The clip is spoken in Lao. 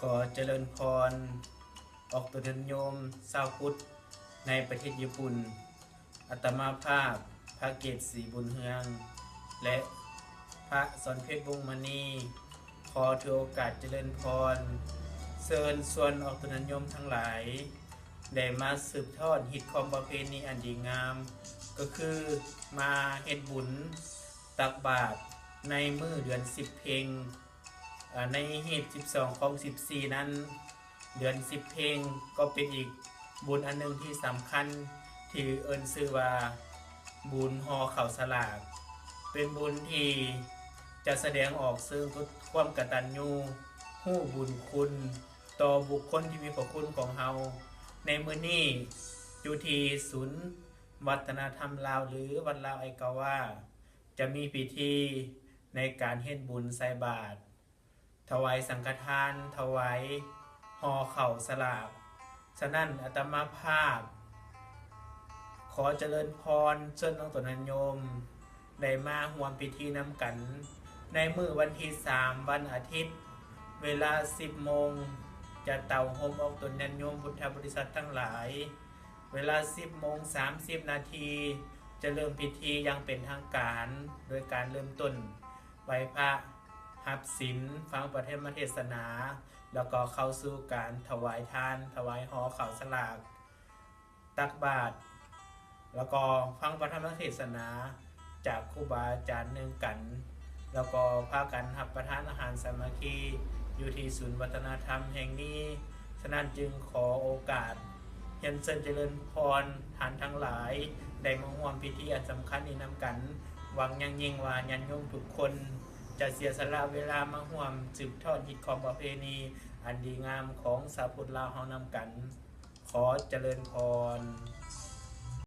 ຂໍຈະເລີນພອນອອກຕົນຍາດໂຍມຊາວພຸດໃນປະເທດຍີ່ປຸ່ນ. ອາດຕະມາພາບ ພະເກດ ສີບຸນເຮືອງ ແລະ ພະສອນເພັດ ວົງມະນີ ຂໍຖືໂອກາດຈະເລີນພອນ ເຊີນຊວນອອກຕົນຍາດໂຍມທັງຫຼາຍ ໄດ້ມາສືບທອດຮີດຄອງປະເພນີອັນດີງາມ ກໍຄືມາເຮັດບຸນຕັກບາດໃນມື້ເດືອນສິບເພັງ ອາ ໃນຮີດສິບສອງ ຂອງສິບສີ່ນັ້ນ ເດືອນສິບເພັງກໍເປັນອີກບຸນອັນໜຶ່ງທີ່ສຳຄັນ ທີ່ເອີ້ນຊື່ວ່າບຸນຫໍ່ເຂົ້າສະຫຼາກ ເປັນບຸນທີ່ຈະສະແດງອອກເຊິ່ງຄວາມກະຕັນຍູຮູ້ບຸນຄຸນຕໍ່ບຸກຄົນທີ່ມີພະຄຸນຂອງເຮົາ. ໃນມື້ນີ້ຢູ່ທີ່ສູນວັດທະນະທຳລາວ ຫຼື ວັດລາວໄອກາວາ ຈະມີພິທີໃນການເຮັດບຸນໃສ່ບາດ ຖວາຍສັງຄະທານ ຖວາຍຫໍ່ເຂົ້າສະຫຼາກ. ສະນັ້ນ ອາດຕະມາພາບ ຂໍຈະເລີນພອນເຊີນອອກຕົນຍາດໂຍມ ໄດ້ມາຮ່ວມພິທີນຳກັນ ໃນມື້ວັນທີສາມ ວັນອາທິດ ເວລາສິບໂມງ ຈະເຕົ້າໂຮມອອກຕົນຍາດໂຍມພຸດທະບໍລິສັດທັງຫຼາຍ. ເວລາສິບໂມງສາມສິບນາທີ ຈະເລີ່ມພິທີຢ່າງເປັນທາງການ ໂດຍການເລີ່ມຕົ້ນໄຫວ້ພະ, ຮັບສິນ, ຟັງປະທຳມະເທດສະໜາ ແລ້ວກໍເຂົ້າສູ່ການຖວາຍທານ, ຖວາຍຫໍ່ເຂົ້າສະຫຼາກ, ຕັກບາດ ແລ້ວກໍຟັງປະທຳມະເທດສະໜາຈາກຄູບາອາຈານນຳກັນ ແລ້ວກໍພາກັນຮັບປະທານອາຫານສາມັກຄີຢູ່ທີ່ສູນວັດທະນະທຳແຫ່ງນີ້. ສະນັ້ນຈຶ່ງຂໍໂອກາດຮຽນເຊີນຈະເລີນພອນທ່ານທັງຫຼາຍ ໄດ້ມາຮ່ວມພິທີອັນສຳຄັນນີ້ນຳກັນ. ຫວັງຢ່າງຍິ່ງວ່າຍາດໂຍມທຸກຄົນຈະເສຍສະຫຼະເວລາມາຮ່ວມສືບທອດຮີດຄອງປະເພນີອັນດີງາມຂອງຊາວພຸດລາວເຮົານຳກັນ. ຂໍຈະເລີນພອນ.